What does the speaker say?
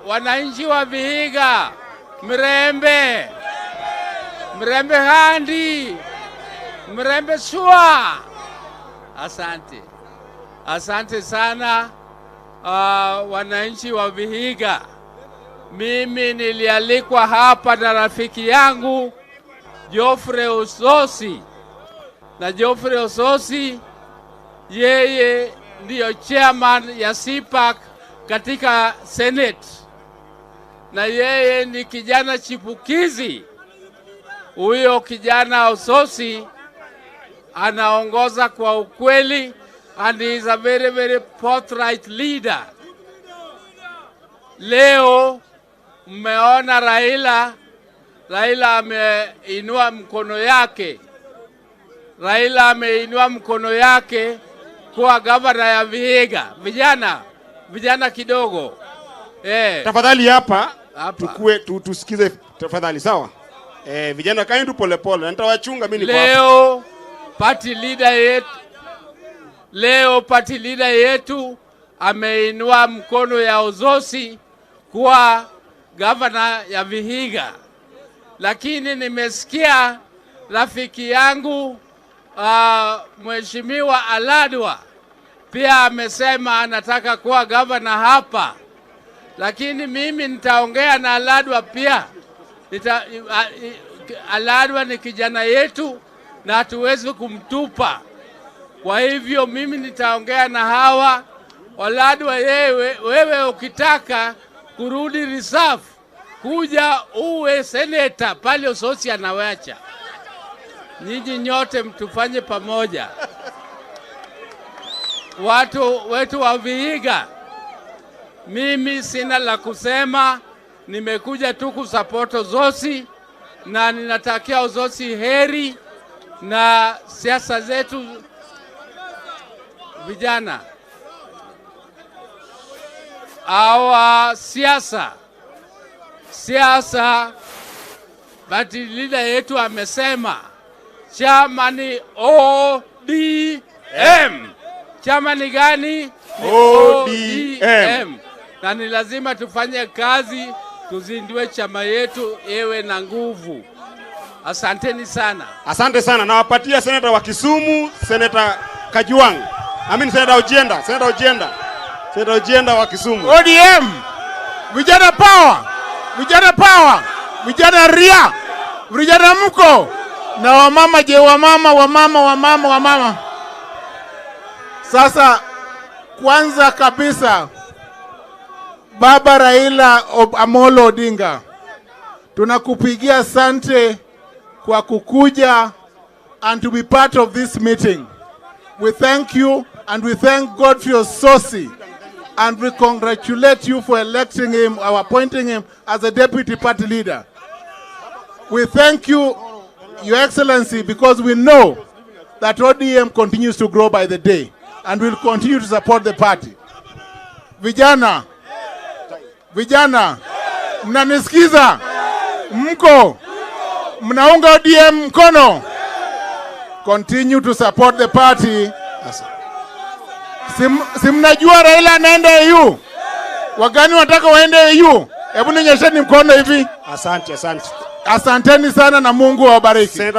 Wananchi wa Vihiga, Mrembe, Mrembe handi, Mrembe sua. Asante, asante sana wananchi wa Vihiga. Mimi nilialikwa hapa na rafiki yangu Geoffrey Osotsi, na Geoffrey Osotsi yeye ndiyo chairman ya CPAC katika Senate, na yeye ni kijana chipukizi. Huyo kijana Osotsi anaongoza kwa ukweli and he is a very, very forthright leader. Leo mmeona Raila, Raila ameinua mkono yake, Raila ameinua mkono yake kuwa gavana ya Vihiga. Vijana, vijana kidogo. Tafadhali hapa. Hapa. Tukue tusikize tafadhali, sawa? Vijana kaeni tu polepole na nitawachunga mimi niko hapa. Leo party leader yetu ameinua mkono ya Osotsi kuwa gavana ya Vihiga, lakini nimesikia rafiki yangu Mheshimiwa Aladwa pia amesema anataka kuwa gavana hapa, lakini mimi nitaongea na Aladwa pia. Aladwa ni kijana yetu na hatuwezi kumtupa. Kwa hivyo mimi nitaongea na hawa Aladwa, wewe ukitaka kurudi reserve, kuja uwe seneta pale Osotsi anawacha. Nyinyi nyote mtufanye pamoja. Watu wetu wa Vihiga, mimi sina la kusema, nimekuja tu kusupport Osotsi na ninatakia Osotsi heri na siasa zetu vijana. Our siasa, party leader yetu amesema chama ni ODM. Chama ni gani? Ni ODM. Na ni lazima tufanye kazi, tuzindue chama yetu iwe na nguvu. Asanteni sana. Asante sana. Nawapatia seneta wa Kisumu, Seneta Kajwang'. I mean Seneta Ojienda, Seneta Ojienda. Seneta Ojienda wa Kisumu. ODM, vijana power, vijana power, vijana ria, vijana mko na wamama. Je, wamama, wamama, wamama, wamama. Sasa kwanza kabisa, Baba Raila Amolo Odinga, tunakupigia asante kwa kukuja and to be part of this meeting. We thank you and we thank God for Osotsi and we congratulate you for electing him or appointing him as a deputy party leader. We thank you, Your Excellency, because we know that ODM continues to grow by the day and will continue to support the party. Vijana, vijana, mnanisikiza? Mko? Mnaunga ODM mkono? Continue to support the party. Si mnajua Raila anaenda AU? Wagani wanataka waende AU? Hebu nionyesheni mkono hivi. Asante, asante. Asanteni sana na Mungu awabariki. Seneta